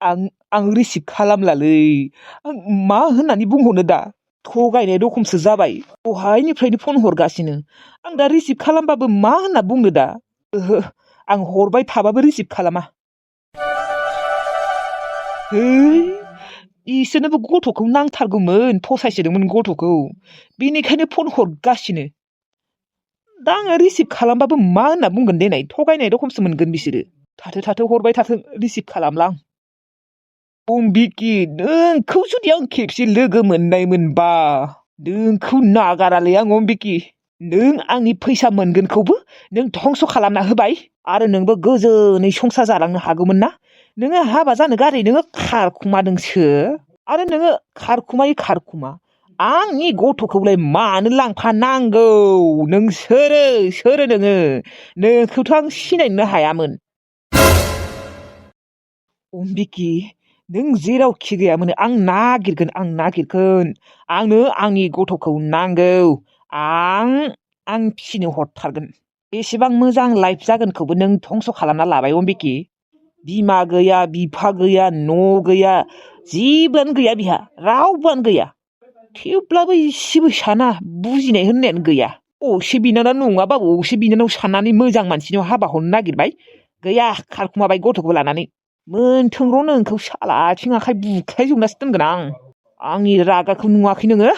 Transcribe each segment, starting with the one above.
आं रिसिभ खालामलालै आं मा होननानै बुंहरनो दा थगायनाय रखमसो जाबाय दहायनिफ्रायनो फन हरगासिनो आं दा रिसिभ खालामबाबो मा होनना बुंनो दा ओहो आं हरबाय थाबाबो रिसिभ खालामा इसोरनोबो गथ'खौ नांथारगौमोन फसायसोदोंमोन गथ'खौ बेनिखायनो फन हरगासिनो दा आङो रिसिभ खालामबाबो मा होनना बुंगोन देनाय थगायनाय रखमसो मोनगोन बिसोरो थाथो हरबाय थाथों रिसिभ खालामला आं बिकि नोंखौ जुदि आं खेबसे लोगो मोननाय मोनबा नोंखौ नागारालै आं बिकि नों आंनि फैसा मोनगोनखौबो नों धंस' खालामना होबाय आरो नोंबो गोजोनै संसार जालांनो हागौमोन ना नोङो हाबा जानो गारै नोङो खारखुमादोंसो आरो नोङो खारखुमा आंनि गथ'खौलाय मानो लांफानांगौ नों सोरो नोंखौथ' आं सिनायनो हायामोन बिकि नों जेरावखि गैयामोन आं नागिरगोन आंनो आंनि गथ'खौ नांगौ आं फिसिनो हरथारगोन बेसेबां मोजां लाइफ जागोनखौबो नों धंस' खालामना लाबाय बिकि बिमा गैया बिफा गैया न' गैया जेबोआनो गैया बिहा रावबोआनो गैया थेवब्लाबो इसेबो साना बुजिनाय होननायानो गैया असे बिनानाव नङाबाबो असे बिनानाव साननानै मोजां मानसिनियाव हाबा हरनो नागिरबाय गैया खारखुमाबाय गथ'खौ लानानै मोनथों र' नोंखौ साला आथिं आखाइ बुख्लायजोबनासो दोनगोन आंनि रागाखौ नुवाखै नोङो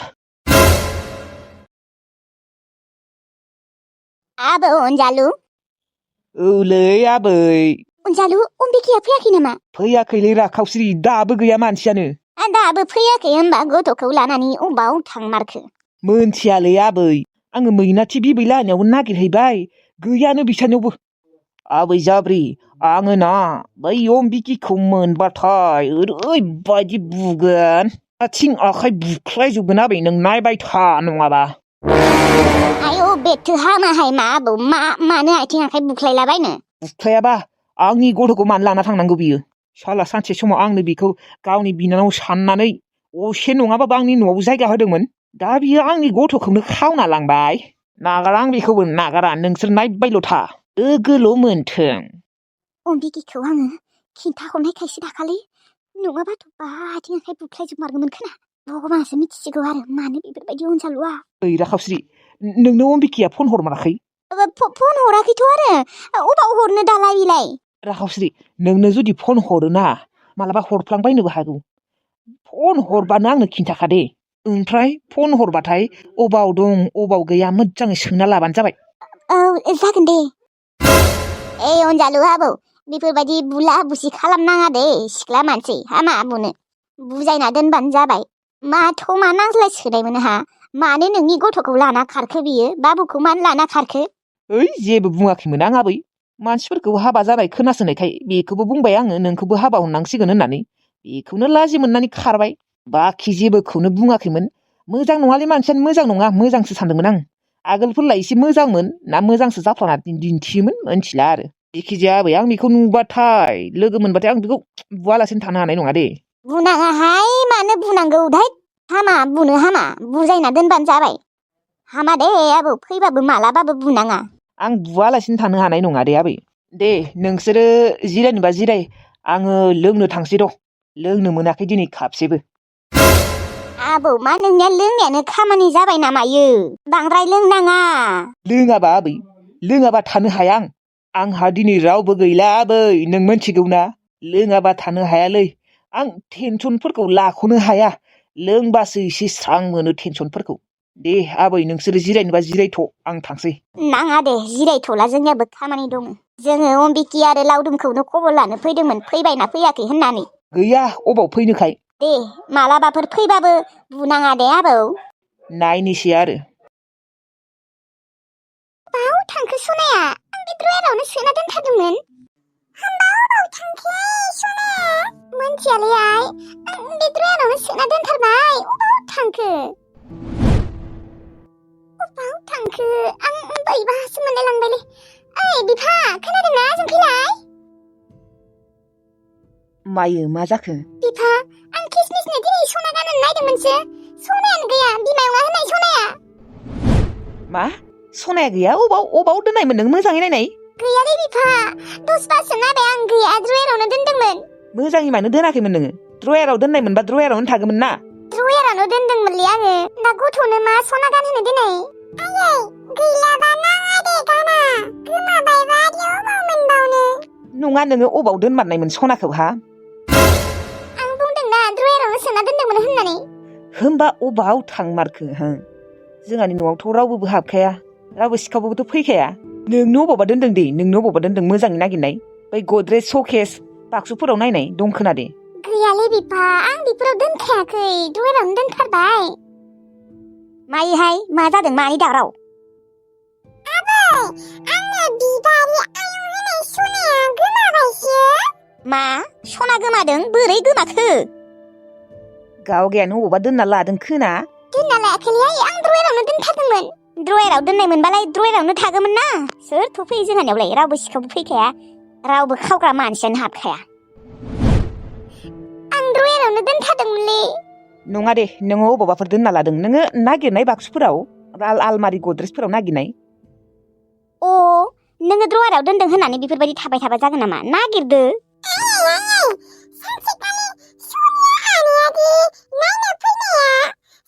आबौ अनजालु औलै आबै अनजालु अम्बिकाया फैयाखै नामा फैयाखैलै राखावस्रि दाबो गैया मानसियानो दाबो फैयाखै होनबा गथ'खौ लानानै अबाव थांमारखो मोनथियालै आबै आङो मैनाथि बिबै लाहानियावबो नागिरहैबाय गैयानो बिसानियावबो आबै जाब्रि आङो ना बै अम्बिकिखौ मोनबाथाय ओरैबायदि बुगोन आथिं आखाइ बुख्लायजोबगोन आबै नों नायबाय था नङाबा आयौ बेथो हामाहाय मा आबौ मानो आथिं आखाइ बुख्लायलाबायनो बुख्लायाबा आंनि गथ'खौ मानो लाना थांनांगौ बियो साला सानसे समाव आंनो बिखौ गावनि बिनानाव साननानै असे नङाबाबो आंनि न'आव जायगा होदोंमोन दा बियो आंनि गथ'खौनो खावना लांबाय नागारा आं बेखौबो नागारा नोंसोर नायबायल' था लोगोल' मोनथों अम्बिकिखौ आङो खिन्थाहरनायखायसो दाखालि नङाबाथ' आथिं आखाइ बुख्लायजोबमारगौमोन खोना भगबानासो मिथिसिगौ आरो मानो बेफोरबायदि अनजालुआ ओइ राखावस्रि नोंनो अम्बिकाया फन हरमाराखै फन हराखैथ' आरो अबाव हरनो दालाय बिलाय राखावस्रि नोंनो जुदि फन हरोना मालाबा हरफ्लांबायनोबो हागौ फन हरबानो आंनो खिन्थाखा दे ओमफ्राय फन हरबाथाय अबाव दं अबाव गैया मोजाङै सोंना लाबानो जाबाय औ जागोन दे ओइ अनजालु आबौ बेफोरबायदि बुला बुसि खालामनाङा दे सिख्ला मानसि हामा बुनो बुजायना दोनबानो जाबाय माथ' मा नांज्लाय सोनायमोन हा मानो नोंनि गथ'खौ लाना खारखो बियो बाबुखौ मानो लाना खारखो ओइ जेबो बुङाखैमोन आं आबै मानसिफोरखौ हाबा जाबाय खोनासोनायखाय बेखौबो बुंबाय आङो नोंखौबो हाबा हरनांसिगोन होननानै बेखौनो लाजि मोननानै खारबाय बाखि जेबोखौनो बुङाखैमोन मोजां नङालै मानसियानो मोजां नङा मोजांसो सानदोंमोन आं आगोलफोरलाय एसे मोजांमोन ना मोजांसो जाफ्लाना दिन्थियोमोन मोनथिला आरो जेखिजाया आबै आं बेखौ नुबाथाय लोगो मोनबाथाय आं बेखौ बुवालासिनो थानो हानाय नङा दे बुनाङाहाय मानो बुनांगौ धाय हामा बुनो हामा बुजायना दोनबानो जाबाय हामा दे आबौ फैबाबो मालाबाबो बुनाङा आं बुवालासिनो थानो हानाय नङा दे आबै दे नोंसोरो जिरायनोबा जिराय आङो लोंनो थांसै र' लोंनो मोनाखै दिनै खापसेबो आबौ मा नोंनिया लोंनायानो खामानि जाबाय नामायो बांद्राय लोंनाङा लोङाबा आबै लोङाबा थानो हाया आंहा दिनै रावबो गैला आबै नों मिथिगौ ना लोङाबा थानो हायालै आं टेनसनफोरखौ लाख'नो हाया लोंबासो एसे स्रां मोनो टेनसनफोरखौ दे आबै नोंसोरो जिरायनोबा जिरायथ' आं थांसै नाङा दे जिरायथ'ला जोंनियाबो खामानि दङ जोङो अम्बिकि आरो लावदुमखौनो खबर लानो फैदोंमोन फैबायना फैयाखै होननानै गैया अबाव फैनोखाय दे मालाबाफोर फैबाबो बुनाङा दे आबौ नायनोसै आरो बाव थांखो सनाया आं बे ड्रयारावनो सोना दोनथारदोंमोन होमबा अबाव थांखो सनाया मोनथियालै आं बे ड्रयारावनो सोना दोनथारबाय अबाव थांखो आं बैबासो मोनलाय लांबायलै ओइ बिफा खोनादोंना जों फैलाय मायो मा जाखो बिफा आं किसमिसनो दिनै सना गाननानै नायदोंमोनसो सनायानो गैया बिमायंआ होननाय सनाया मा सनाया गैया अबाव दोननायमोन नों मोजाङै नायनाय गैयालै बिफा 10 बारसो नायबाय आं गैया ड्रयारावनो दोनदोंमोन मोजाङै मानो दोनाखैमोन नोङो ड्रयाराव दोननाय मोनबा ड्रयारावनो थागौमोन ना ड्रयारावनो दोनदोंमोनलै आङो दा गथ'नो मा सना गानहोनो दिनै आयै गैलाबा नाङा दे गाना गोमाबायबा अबाव मोनबावनो नङा नोङो अबाव दोनमारनायमोन सनाखौ हा आं बुंदोंना ड्रयारावनो सोना दोनदोंमोन होननानै होमबा अबाव थांमारखो हो जोंहानि न'आवथ' रावबो हाबखाया रावबो सिखावबोथ' फैखाया नोंनो अबावबा दोनदों दे नोंनो अबावबा दोनदों मोजाङै नागिरनाय बै गद्रेज शकेस बाक्सुफोराव नायनाय दं खोना दे गैयालै बिफा आं बेफोराव दोनखायाखै ड्रयारावनो दोनथारबाय मायोहाय मा जादों मानि दावराव आबै आंनो बिबारि आयं होनाय सनाया गोमाबायसो मा सना गोमादों बोरै गोमाखो गावगायानो अबावबा दोनना लादों खोना दोनना लायाखैलै आं ड्रयारावनो दोनथारदोंमोन ड्रयाराव दोननाय मोनबालाय ड्रयारावनो थागौमोन ना सोरथ' फैयो जोंहानियावलाय रावबो सिखावबो फैखाया रावबो खावग्रा मानसियानो हाबखाया आं ड्रयारावनो दोनथारदोंमोनलै नङा दे नोङो अबावबाफोर दोनना लादों नोङो नागिरनाय बाक्सुफोराव आलमारि गद्रेजफोराव नागिरनाय अ नोङो ड्रयाराव दोनदों होननानै बेफोरबायदि थाबाय थाबा जागोन नामा नागिरदो सानसेखालि सनिया आनैयादि नायनो फैनाया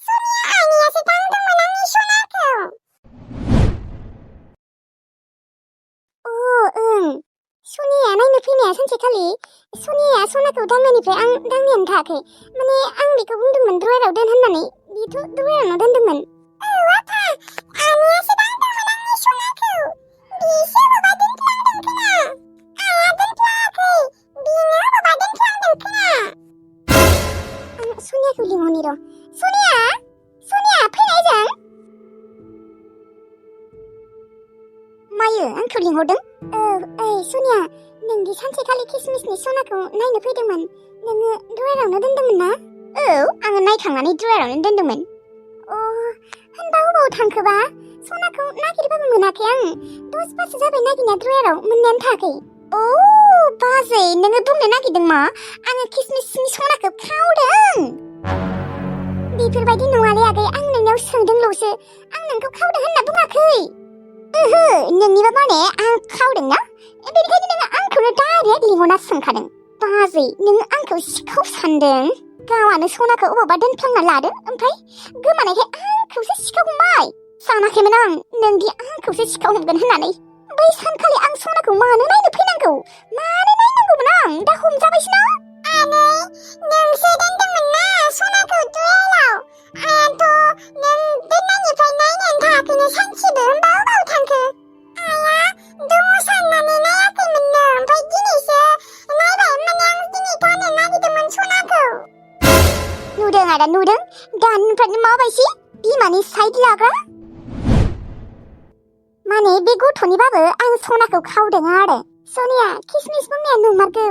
सनिया आनैयासो दांदोंमोन आंनि सनाखौ ओं सनिया नायनो फैनाया सानसेखालि सनिया सनाखौ दांनायनिफ्राय आं दांनायानो थायाखै माने आं बेखौ बुंदोंमोन ड्रयाराव दोन होननानै बेथ' ड्रयारावनो दोनदोंमोन आफा आनैयासो दांदोंमोन आंनि सनाखौ बिसो बबेबा दोनफ्लांदों खोना आइया दोनफ्लाङाखै बिनो बबेबा दोनफ्लांदों खोना आं सनियाखौ लिंहरनि र' सनिया फैनाय जों मायो आंखौ लिंहरदों ओइ सनिया नोंदि सानसेखालि किसमिसनि सनाखौ नायनो फैदोंमोन नोङो ड्रयारावनो दोनदोंमोन ना औ आङो नायखांनानै ड्रयारावनो दोनदोंमोन होनबा अबाव थांखोबा सनाखौ नागिरबाबो मोनाखै आं 10 बारसो जाबाय नागिरनाया ड्रयाराव मोननायानो थायाखै बाजै नोङो बुंनो नागिरदों मा आङो किसमिसनि सनाखौ खावदों बेफोरबायदि नङालै आगै आं नोंनाव सोंदोंल'सो आं नोंखौ खावदों होनना बुङाखै ओहो नोंनिबा माने आं खावदों ना बेनिखायनो नोङो आंखौनो डाइरेक्ट लिंहरना सोंखादों बाजै नोङो आंखौ सिखाव सानदों गावआनो सनाखौ अबावबा दोनफ्लांना लादों ओमफ्राय गोमानायखाय आंखौसो सिखाव हमबाय सानाखैमोन आं नोंदि आंखौसो सिखाव हमगोन होननानै बै सानखालि आं सनाखौ मानो नायनो फैनांगौ मानो नायनांगौमोन आं दा हमजाबायसो ना आनै नोंसो दोनदोंमोन ना सनाखौ ड्रयाराव आयाथ' नों दोननायनिफ्राय नायनानै थायाखैनो सानसेबो होमबा अबाव थांखो आया दङ साननानै नायाखैमोननो ओमफ्राय दिनैसो नायबाय माने आं दिनै गाननो नागिरदोंमोन सनाखौ नुदों आदा नुदों दानिफ्रायनो माबायसि बिमानि साइड लाग्रा माने बे गथ'निबाबो आं सनाखौ खावदों आरो सनिया किसमिस बुंनाया नंमारगौ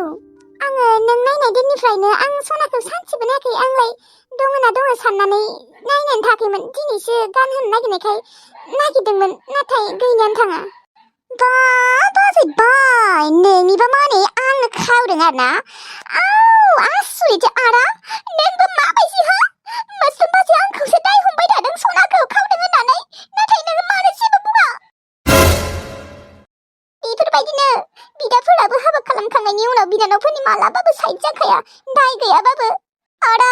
आङो नों नायनाय दिननिफ्रायनो आं सनाखौ सानसेबो नायाखै आंलाय दङना दङ साननानै नायनानै थायाखैमोन दिनैसो गानहोनो नागिरनायखाय नागिरदोंमोन नाथाय गैनायानो थाङा बाजै बाय नोंनिबा माने आंनो खावदों आरो ना आसुरित आदा नोंबो माबायदि हा मासुम बाजै आंखौसो दाय हमबाय थादों सनाखौ खावदों होननानै नाथाय नोङो मानो जेबो बुङा बेफोरबायदिनो बिदाफोराबो हाबा खालामखांनायनि उनाव बिनानावफोरनि मालाबाबो साइड जाखाया दाय गैयाबाबो आदा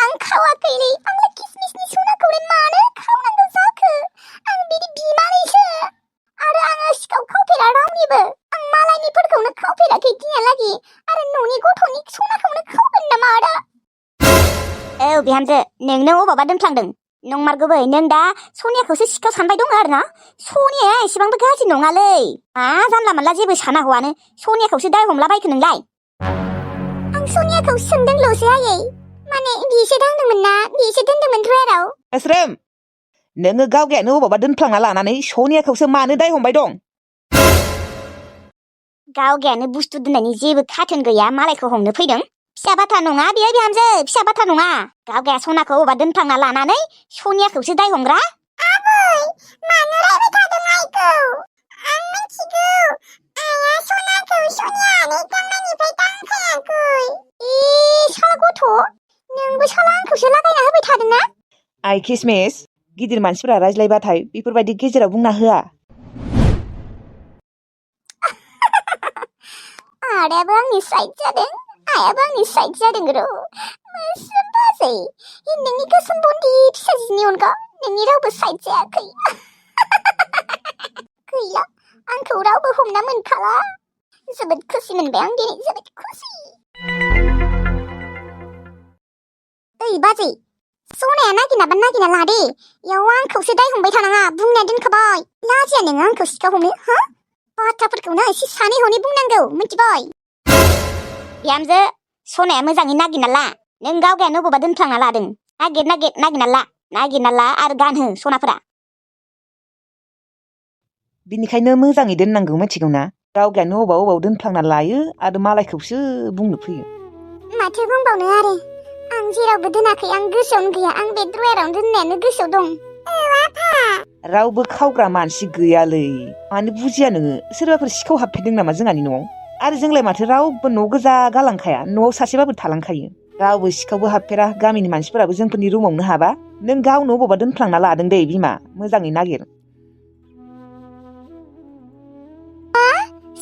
आं खावाखैलै आंलाय किसमिसनि सनाखौलाय मानो खावनांगौ जाखो आं बिदि बिमानैसो आरो आङो सिखाव खावफेरा रावनिबो आं मालायनिफोरखौनो खावफेराखै दिनैहालागि आरो न'नि गथ'नि सनाखौनो खावगोन नामा आदा औ बिहामजो नोंनो अबावबा दोनफ्लांदों नंमारगौबै नों दा सनियाखौसो सिखाव सानबाय दङ आरो ना सनिया एसेबांबो गाज्रि नङालै जानला मोनला जेबो साना हौवानो सनियाखौसो दाय हमलाबायखो नोंलाय आं सनियाखौ सोंदोंल'सो आयै माने बिसो दांदोंमोन ना बिसो दोनदोंमोन ड्रयाराव एस्रोम नोङो गावगायानो अबावबा दोनफ्लांना लानानै सनियाखौसो मानो दाय हमबाय दं गावगायानो बुस्थु दोननायनि जेबो खाथोन गैया मालायखौ हमनो फैदों फिसा बाथ्रा नङा बेयो बिहामजो फिसा बाथ्रा नङा गावगाया सनाखौ अबावबा दोनफ्लांना लानानै सनियाखौसो दाय हमग्रा आबै मानो रायबाय थादों आइखौ आं मिथिगौ आइया सनाखौ सनियानो दांनायनिफ्राय दांखायाखै साला गथ' नोंबो साला आंखौसो लागायना होबाय थादों ना आइ किसमिस गिदिर मानसिफोरा रायज्लायबाथाय बेफोरबायदि गेजेराव बुंना होआ आदायाबो आंनि साइड जादों आयाबो आंनि साइड जादों र' मोस्रोम बाजै नोंनि गोसोम बन्दी फिसाजोनि अनगा नोंनि रावबो साइड जायाखै गैला आंखौ रावबो हमना मोनखाला जोबोद खुसि मोनबाय आं दिनै जोबोद खुसि ओइ बाजै सनाया नागिरनाबा नागिरना ला दे इयाव आंखौसो दाय हमबाय थानाङा बुंना दोनखाबाय लाजिया नोङो आंखौ सिखाव हमनो हा बाथ्राफोरखौनो एसे सानै हनै बुंनांगौ मिथिबाय बिहामजो सनाया मोजाङै नागिरना ला नों गावगायानो बबावबा दोनफ्लांना लादों नागिरना ला आरो गानहो सनाफोरा बिनिखायनो मोजाङै दोननांगौ मिथिगौ ना गावगायानो अबाव दोनफ्लांना लायो आरो मालायखौसो बुंनो फैयो माथो बुंबावनो आरो आं जेरावबो दोनाखै आं गोसोआवनो गैया आं बे ड्रयारावनो दोननायानो गोसोआव दं रावबो खावग्रा मानसि गैयालै मानो बुजिया नोङो सोरबाफोर सिखाव हाबफैदों नामा जोंहानि न'आव आरो जोंलाय माथो रावबो न' गोजा गालांखाया न'आव सासेबाबो थालांखायो रावबो सिखावबो हाबफेरा गामिनि मानसिफोराबो जोंफोरनि रुमावनो हाबा नों गावनो अबावबा दोनफ्लांना लादों दे बिमा मोजाङै नागिर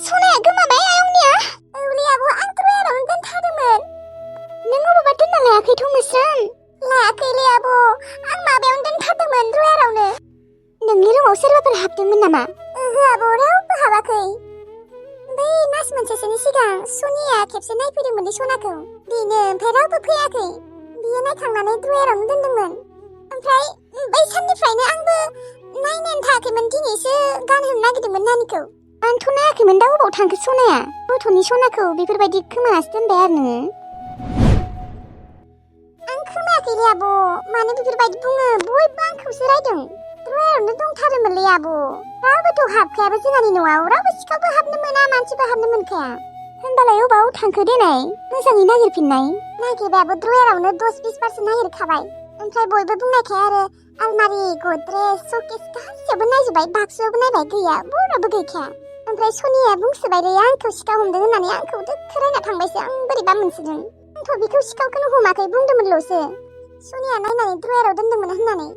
सनाया गोमाबाय आयंनिया औलै आब' आं ड्रयारावनो दोनथारदोंमोन नों अबावबा दोनना लायाखैथ' मोस्रोम लायाखैलै आब' आं माबायावनो दोनथारदोंमोन ड्रयारावनो नोंनि रुमाव सोरबाफोर हाबदोंमोन नामा ओहो आब' रावबो हाबाखै बै मास मोनसेसोनि सिगां सनिया खेबसे नायफैदोंमोनलै सनाखौ बेनो ओमफ्राय रावबो फैयाखै बियो नायखांनानै ड्रयारावनो दोनदोंमोन ओमफ्राय बै साननिफ्रायनो आंबो नायनानै थायाखैमोन दिनैसो गानहोनो नागिरदोंमोन नानिखौ आंथ' नायाखैमोन दा अबाव थांखो सनाया गथ'नि सनाखौ बेफोरबायदि खोमानासो दोनबाय आरो नोङो आं खोमायाखैलै आब' मानो बेफोरबायदि बुङो बयबो आंखौसो रायदों ड्रयारावनो दंथारोमोनलै आब' रावबोथ' हाबखायाबो जोंहानि न'आव रावबो सिखावबो हाबनो मोना मानसिबो हाबनो मोनखाया होनबालाय अबाव थांखो देनाय मोजाङै नागिरफिननाय नागिरबाबो ड्रयारावनो 10-20 बारसो नागिरखाबाय ओमफ्राय बयबो बुंनायखाय आरो आलमारि गद्रेज शकेस गासैयावबो नायजोबबाय बाक्सुआवबो नायबाय गैया बरावबो गैखाया ओमफ्राय सनिया बुंसोबायलै आंखौ सिखाव हमदों होननानै आंखौ दोखो रायना थांबायसो आं बोरैबा मोनसिगोन आंथ' बेखौ सिखावखौनो हमाखै बुंदोंमोनल'सो सनिया नायनानै ड्रयाराव दोनदोंमोन होननानै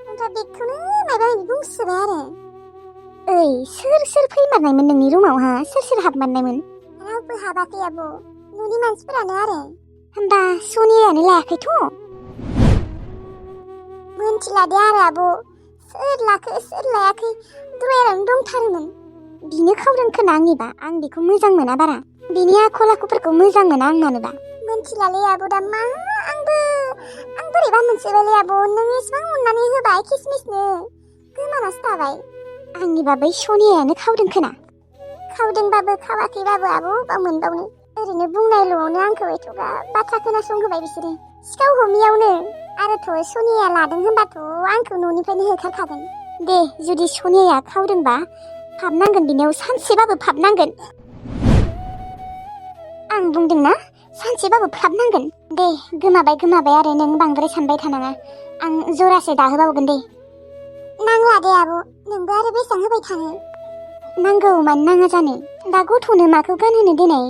ओमफ्राय बेखौनो माबा माबि बुंसोबाय आरो ओइ सोर फैमारनायमोन नोंनि रुमावहा सोर हाबमारनायमोन रावबो हाबाखै आब' न'नि मानसिफोरानो आरो होमबा सनियानो लायाखैथ' मोनथिला दे आरो आब' सोर लाखो सोर लायाखै ड्रयारावनो दंथारोमोन बिनो खावदों खोना आंनिबा आं बेखौ मोजां मोना बारा बिनि आखल आखुफोरखौ मोजां मोना आं मानोबा मोनथिलालै आब' दा मा आं बोरैबा मोनसेबायलै आब' नों एसेबां अननानै होबाय किसमिसनो गोमानासो थाबाय आंनिबा बै सनियानो खावदों खोना खावदोंबाबो खावाखैबाबो आब' बा मोनबावनो ओरैनो बुंनायल'आवनो आंखौ एथ'बा बाथ्रा खोनासंहोबाय बिसोरो सिखाव हमियावनो आरोथ' सनिया लादों होनबाथ' आंखौ न'निफ्रायनो होखारखागोन दे जुदि सनिया खावदोंबा फाबनांगोन बिनियाव सानसेबाबो फाबनांगोन आं बुंदोंना सानसेबाबो फाबनांगोन दे गोमाबाय आरो नों बांद्राय सानबाय थानाङा आं जरासे दाहोबावगोन दे नांला दे आब' नोंबो आरो बेसेबां होबाय थानो नांगौ मानो नाङा जानो दा गथ'नो माखौ गानहोनो देनाय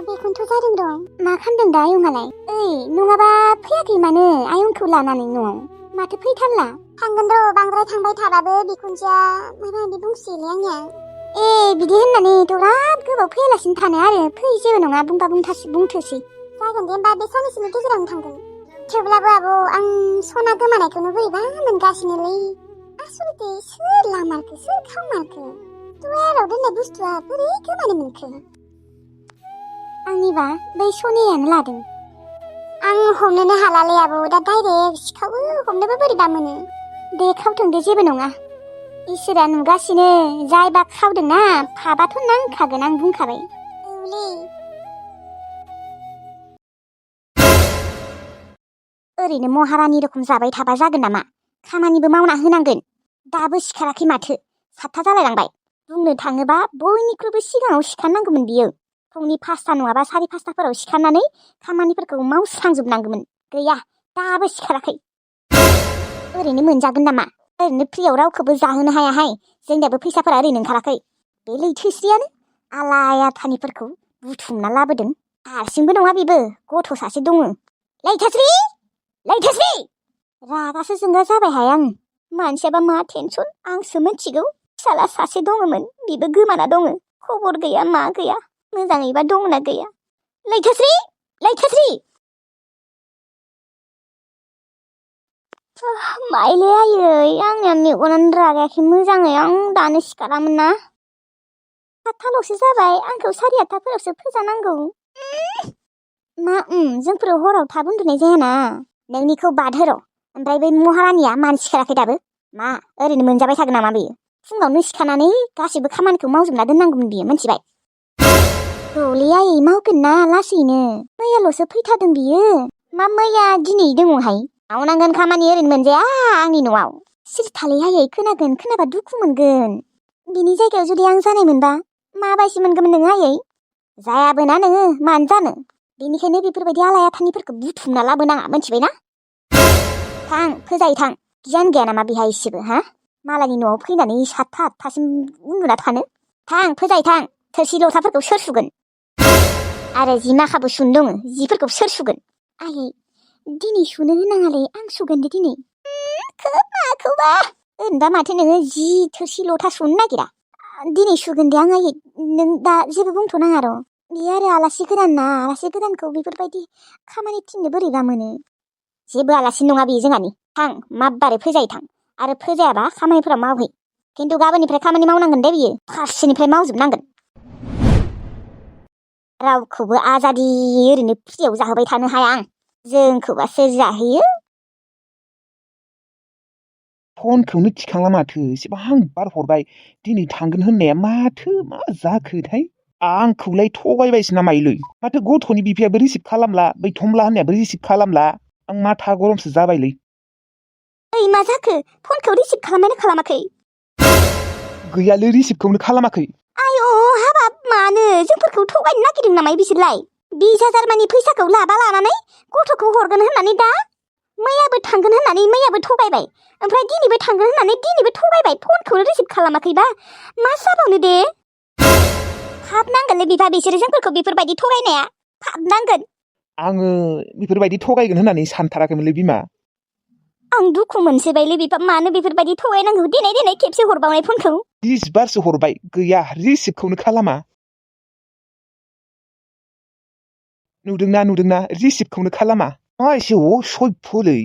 बेखौनोथ' जादों दं मा खालामदों दा आयंआलाय ओइ नङाबा फैयाखै मानो आयंखौ लानानै न'आव माथो फैथारला थांगोन र' बांद्राय थांबाय थाबाबो बिखुनजोआ माबा माबि बुंसैलै आंनिया बिदि होननानै बिराद गोबाव फैयालासिनो थानो आरो फै जेबो नङा बुंबा बुंथोसै जागोन दे होमबा बे साननैसोनि गेजेरावनो थांगोन थेवब्लाबो आब' आं सना गोमानायखौनो बोरैबा मोनगासिनोलै आसलथे सोर लामारखो सोर खावमारखो ड्रयाराव दोननाय बुस्थुआ बोरै गोमानो मोनखो आंनिबा बै सनियानो लादों आं हमनोनो हालालै आब' दा डाइरेक्ट सिखावबो हमनोबो बोरैबा मोनो दे खावथों दे जेबो नङा इसोरा नुगासिनो जायबा खावदोंना फाबाथ' नांखागोन आं बुंखाबाय औलै ओरैनो महारानि रखम जाबाय थाबा जागोन नामा खामानिबो मावना होनांगोन दाबो सिखाराखै माथो 7था जालायलांबाय बुंनो थाङोबा बयनिख्रुइबो सिगाङाव सिखारनांगौमोन बियो फुंनि 5ता नङाबा 5:30 सिखारनानै खामानिफोरखौ मावस्रांजोबनांगौमोन गैया दाबो सिखाराखै ओरैनो मोनजागोन नामा ओरैनो फ्रियाव रावखौबो जाहोनो हायाहाय जोंनियाबो फैसाफोरा ओरैनो ओंखाराखै बे लैथोस्रियानो आलाय आथानिफोरखौ बुथुमना लाबोदों हारसिंबो नङा बेबो गथ' सासे दङ लैथोस्रि रागासो जोंगा जाबायहाय आं मानसियाबा मा टेनसन आंसो मिथिगौ फिसाला सासे दङमोन बेबो गोमाना दङ खबर गैया मा गैया मोजाङैबा दंना गैया लैथोस्रि लैथोस्रि माइले आयै आंनिया मेगनानो रागायाखै मोजाङै आं दानो सिखारामोन ना 8:00ल'सो जाबाय आंखौ 8:30फोरावसो फोजानांगौ मा जोंफोर हराव थाब उन्दुनाय जायाना नोंनिखौ बादहोर' ओमफ्राय बै महारानिया मानो सिखाराखै दाबो मा ओरैनो मोनजाबाय थागोन नामा बेयो फुङावनो सिखानानै गासिबो खामानिखौ मावजोबना दोननांगौमोन बियो मिथिबाय र'लै आयै मावगोन ना लासैनो मैयाल'सो फैथारदों बियो मा मैया दिनै दङहाय मावनांगोन खामानि ओरैनो मोनजाया आंनि न'आव सिरिथालै आयै खोनागोन खोनाबा दुखु मोनगोन बिनि जायगायाव जुदि आं जानाय मोनबा माबायदि मोनगौमोन नोङो आयै जायाबो ना नोङो मानो जानो बेनिखायनो बेफोरबायदि आलायाथानिफोरखौ बुथुमना लाबोनाङा मिथिबायना थां फोजायै थां गियान गैया नामा बेहा एसेबो हा मालायनि न'आव फैनानै 7:00-8:00सिम उन्दुना थानो थां फोजायै थां थोरसि लथाफोरखौ सोर सुगोन आरो जि माखाबो सुनो दङ जिफोरखौ सोर सुगोन आयै दिनै सुनो होनाङालै आं सुगोन दे दिनै माखौबा ओरैनोबा माथो नोङो जि थोरसि लथा सुनो नागिरा दिनै सुगोन दे आं आयै नों दा जेबो बुंथ'नाङा र' बियो आरो आलासि गोदान ना आलासि गोदानखौ बेफोरबायदि खामानि थिननो बोरैबा मोनो जेबो आलासि नङा बियो जोंहानि थां माबबारै फोजायै थां आरो फोजायाबा खामानिफोराव मावहै खिन्थु गाबोननिफ्राय खामानि मावनांगोन दे बियो फारसेनिफ्राय मावजोबनांगोन रावखौबो आजादि ओरैनो फ्रियाव जाहोबाय थानो हाया आं जोंखौबा सोर जाहोयो फनखौनो थिखांला माथो एसेबां बार हरबाय दिनै थांगोन होननाया माथो मा जाखोथाय आंखौलाय थगायबायसो ना माइलै माथो गथ'नि बिफायाबो रिसिभ खालामला बै थमला होननायाबो रिसिभ खालामला आं माथा गरमसो जाबायलै ओइ मा जाखो फनखौ रिसिभ खालामनानै खालामाखै गैयालै रिसिभखौनो खालामाखै आयौ हाबाब मानो जोंफोरखौ थगायनो नागिरदों नामा बिसोरलाय 20,000 मानि फैसाखौ लानानै गथ'खौ हरगोन होननानै दा मैयाबो थांगोन होननानै मैयाबो थगायबाय ओमफ्राय दिनैबो थांगोन होननानै दिनैबो थगायबाय फनखौनो रिसिभ खालामाखैबा मा जाबावनो दे फाब नांगोनलै बिफा बिसोरो जोंफोरखौ बेफोरबायदि थगायनाया फाब नांगोन आङो बेफोरबायदि थगायगोन होननानै सानथाराखैमोनलै बिमा आं दुखु मोनसोबायलै बिफा मानो बेफोरबायदि थगायनांगौ दिनै खेबसे हरबावनाय फनखौ 20 बारसो हरबाय गैया रिसिभखौनो खालामा नुदोंना रिसिभखौनो खालामा मा एसे असभ्यलै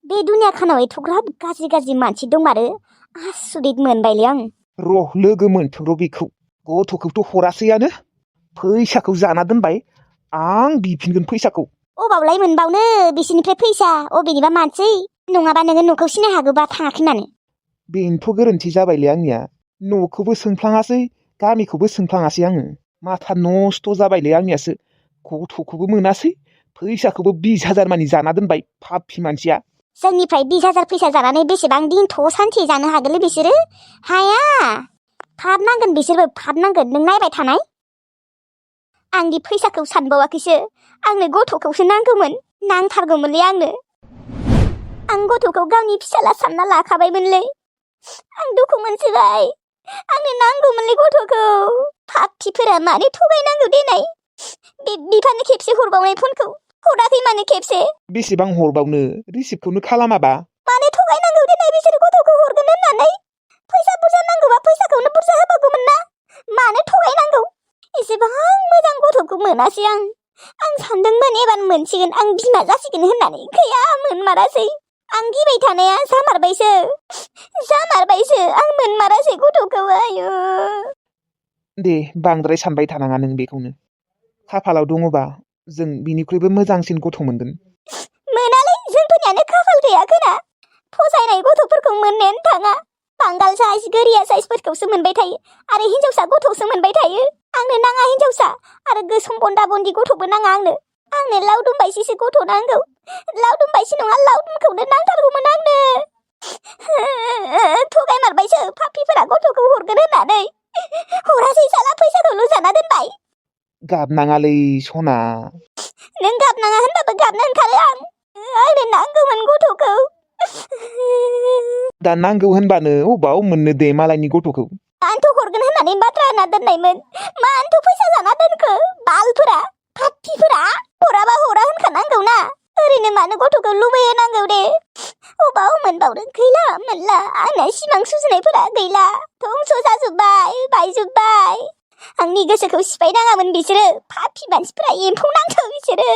बे दुनिया खानाव एथ'ग्राब गाज्रि मानसि दंमारो आसुरित मोनबायलै आं र' लोगो मोनथों र' बेखौ गथ'खौथ' हरासैयानो फैसाखौ जाना दोनबाय आं बिफिनगोन फैसाखौ अबावलाय मोनबावनो बिसोरनिफ्राय फैसा अबेनिबा मानसि नङाबा नोङो न'खौ सिनाय हागौबा थाङाखै मानो बेनोथ' गोरोन्थि जाबायलै आंनिया न'खौबो सोंफ्लाङासै गामिखौबो सोंफ्लाङासै आङो माथा नस्थ' जाबायलै आंनियासो गथ'खौबो मोनासै फैसाखौबो 20,000 मानि जाना दोनबाय पापि मानसिया जोंनिफ्राय 20,000 फैसा जानानै बेसेबां दिन थ' सान्थि जानो हागोनलै बिसोरो हाया फाब नांगोन बिसोरबो फाब नांगोन नों नायबाय थानाय आंनि फैसाखौ सानबावाखैसो आंनो गथ'खौसो नांगौमोन नांथारगौमोनलै आंनो आं गथ'खौ गावनि फिसाला सानना लाखाबायमोनलै आं दुखु मोनसोबाय आंनो नांगौमोनलै गथ'खौ पापिफोरा मानो थगायनांगौ देनाय बिफानो खेबसे हरबावनाय फनखौ हराखै मानो खेबसे बेसेबां हरबावनो रिसिभखौनो खालामाबा मानो थगायनांगौ देनाय बिसोर गथ'खौ हरगोन होननानै फैसा बुरजा नांगौबा फैसाखौनो बुरजा होबावगौमोन ना मानो थगायनांगौ एसेबां मोजां गथ'खौ मोनासै आं सानदोंमोन एबार मोनसिगोन आं बिमा जासिगोन होननानै गैया मोनमारासै आं गिबाय थानाया जामारबायसो आं मोनमारासै गथ'खौ आयु दे बांद्राय सानबाय थानाङा नों बेखौनो खाफालाव दङबा जों बिनिख्रुइबो मोजांसिन गथ' मोनगोन मोनालै जोंफोरनियानो खाफाल गैया खोना फसायनाय गथ'फोरखौ मोननायानो थाङा बांगाल साइज गोरिया साइजफोरखौसो मोनबाय थायो आरो हिन्जावसा गथ'सो मोनबाय थायो आंनो नाङा हिन्जावसा आरो गोसोम बन्दा बन्दि गथ'बो नाङा आंनो लावदुम बायसिसो गथ' नांगौ लावदुम बायसि नङा लावदुमखौनो नांथारगौमोन आंनो थगायमारबायसो पापिफोरा गथ'खौ हरगोन होननानै हरासै साला फैसाखौल' जाना दोनबाय गाबनाङालै सना नों गाबनाङा होनबाबो गाबनो ओंखारो आंनो नांगौमोन गथ'खौ दा नांगौ होनबानो अबाव मोननो दे मालायनि गथ'खौ आंथ' हरगोन होननानै बाथ्रा होना दोननायमोन मानोथ' फैसा जाना दोनखो बालफोरा पापिफोरा हराबा हरा होनखानांगौ ना ओरैनो मानो गथ'खौ लुबैहोनांगौ दे अबाव मोनबावनो गैला मोनला आंना सिमां सुजुनायफोरा गैला धंस' जाजोब्बाय बायजोब्बाय आंनि गोसोखौ सिफायनाङामोन बिसोरो पापि मानसिफोरा एम्फौ नांथों बिसोरो